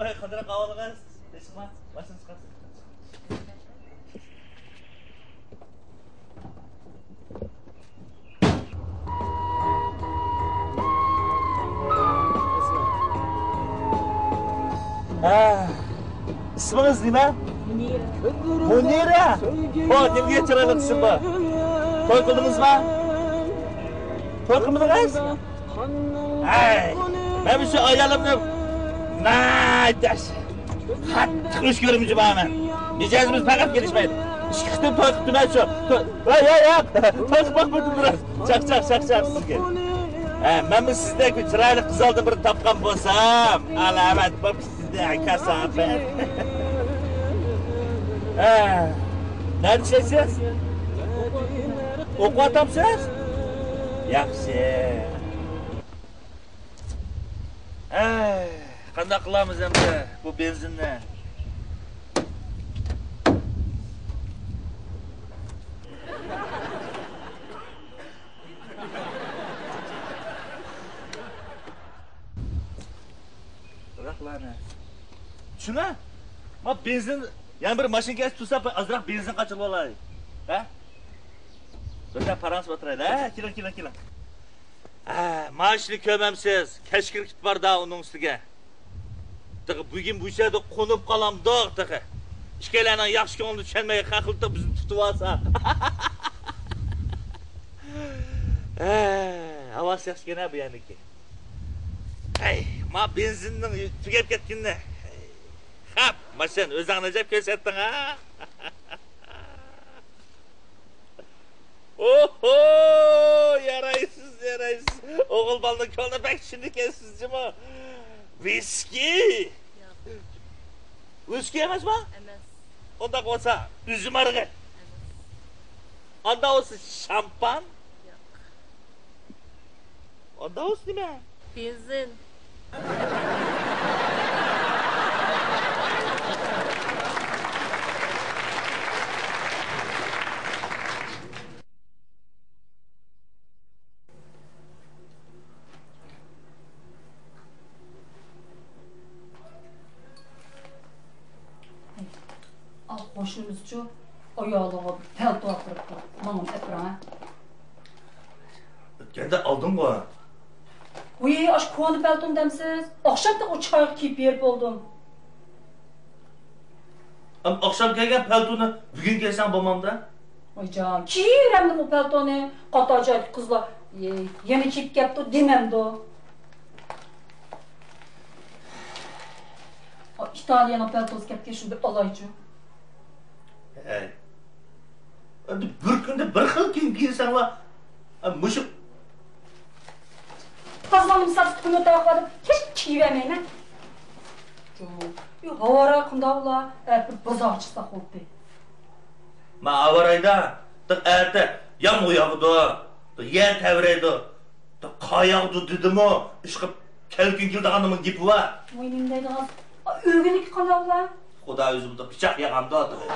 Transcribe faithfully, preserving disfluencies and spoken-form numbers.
قانداق ئەھۋالىڭىز؟ تىنچلىقمۇ؟ ماشىنا چىقارسىز. ھە، ئىسمىڭىز نېمە؟ مۇنىرە. مۇنىرە؟ ھو، نېمىگە چىرايلىق ئىسىم بۇ؟ توي قىلدىڭىزمۇ؟ توي قىلمىدىڭىز؟ ھەي، مەن مۇشۇ ئايالىمنى ناھايىتى قاتتىق ئۆچ كۆرۈمچى بار مەن. مىجەزىمىز پەقەت كېلىشمەيدۇ. ئىككى قېتىم توي قىپتىمەن شۇ. توي، ۋاي، ياق، ياق. توي قىلماق بولدۇم بىراز. چاق، چاق، چاق، چاق سىزگە. ھە، مەنمۇ سىزدەك بىر چىرايلىق گۈزەلدىن بىر تاپقان بولسام، ئالامەت بولۇپ سىزدە كاساپەت. ھە، نەدە ئىشلەيسىز؟ ئوقۇۋاتامسىز؟ ياخشى. ئەي، قانداق قىلارمىز ئەمدى بۇ بېنزىننى؟ بىراقلارنى. شۇنا؟ ما بېنزىن، يەنە بىر ماشىنا كەلسە تۇرسا، ئازراق بېنزىن قاچىلىۋالاي. ھە؟ بىردەم پاراڭلىشىپ ئولتۇرايلى. ھە، كېلىڭ، كېلىڭ، كېلىڭ. ھە، ماشىنا كۆرمەمسىز؟ كەچكىرىكىپ بار-دا ئۇنىڭ ئۈستىگە. تېخى بۈگۈن بۇ يەردە قونۇپ قالامدۇق تېخى. ئىككىيلەننىڭ ياخشى كۆڭلىنى چۈشەنمەي، خەقلىتىق بىزنى تۇتۇۋالسا. ھە، ھاۋاسى ياخشىكەن-ھە بۇ يەرنىڭكى. ئەي، ما بېنزىننىڭ تۈگەپ كەتكىنىنى. خاپ، ماشىنا ئۆزۈڭ ئەجەب كۆرسەتتىڭ-ھە. ئوھو، يارايسىز، يارايسىز. ئوغۇل بالىنىڭ كۆڭلىنى بەك چۈشىنىدىكەنسىز جۇمۇ. ۋىسكى؟ ياق. ۋىسكى ئەمەسمۇ؟ ئەمەس. ئۇنداق بولسا، ئۈزۈم ئارىقى؟ ئەمەس. ئانداق بولسا، شامپان؟ ياق. ئانداق بولسا نېمە؟ بېنزىن. ئا، قوشنىمىزچۇ، ئايالىغا بىر پەلتو ئاپىرىپتۇ. ماڭىمۇ ئەپىرىڭ، ھە؟ ئۆتكەندە ئالدىڭغۇ؟ ۋىي، ئاشۇ كونا پەلتوم دەمسىز؟ ئاخشامدا ئۇ چايغا كىيىپ بېرىپ بولدۇم. ئەم، ئاخشام كىيگەن پەلتونى بۈگۈن كىيسەڭ بولمامدا؟ ۋايجان، كىيىۋېرەمدىم ئۇ پەلتونى. قاتار جايدىكى قىزلار، «يەنە كىيىپ كەپتۇ» دېمەمدۇ؟ ئىتالىيەنىڭ پەلتوسى كەپكەن، شۇنى بىر ئالايچۇ. ھەي. ئەمدى بىر كۈندە بىر خىل كىيىم كىيسەڭلا، ئە، مۇشۇ قازغاننى مىسال تۇتۇپ قويماي تاقىۋالدىم. ھېچ كىيىۋەرمەيمەن. جۇ، ئۇ ھاۋاراي قانداق بولا؟ ئە، بىر بازارغا چىقساق بولدى. ما ھاۋارايدا، دىق ئەتە يامغۇر ياغىدۇ، دىق يەر تەۋرەيدۇ، دىق قار ياغىدۇ دېدىمۇ، ئىشقىلىپ كەلكۈن كېلىدىغاننىڭمۇ گېپى بار. ۋاي، نېمە دەيدىغان؟ ئۆگۈنلۈكى قانداق بولا؟ خۇدا ئۆزى بۇنداق پىچاق ياغامدۇ ئاتىغا.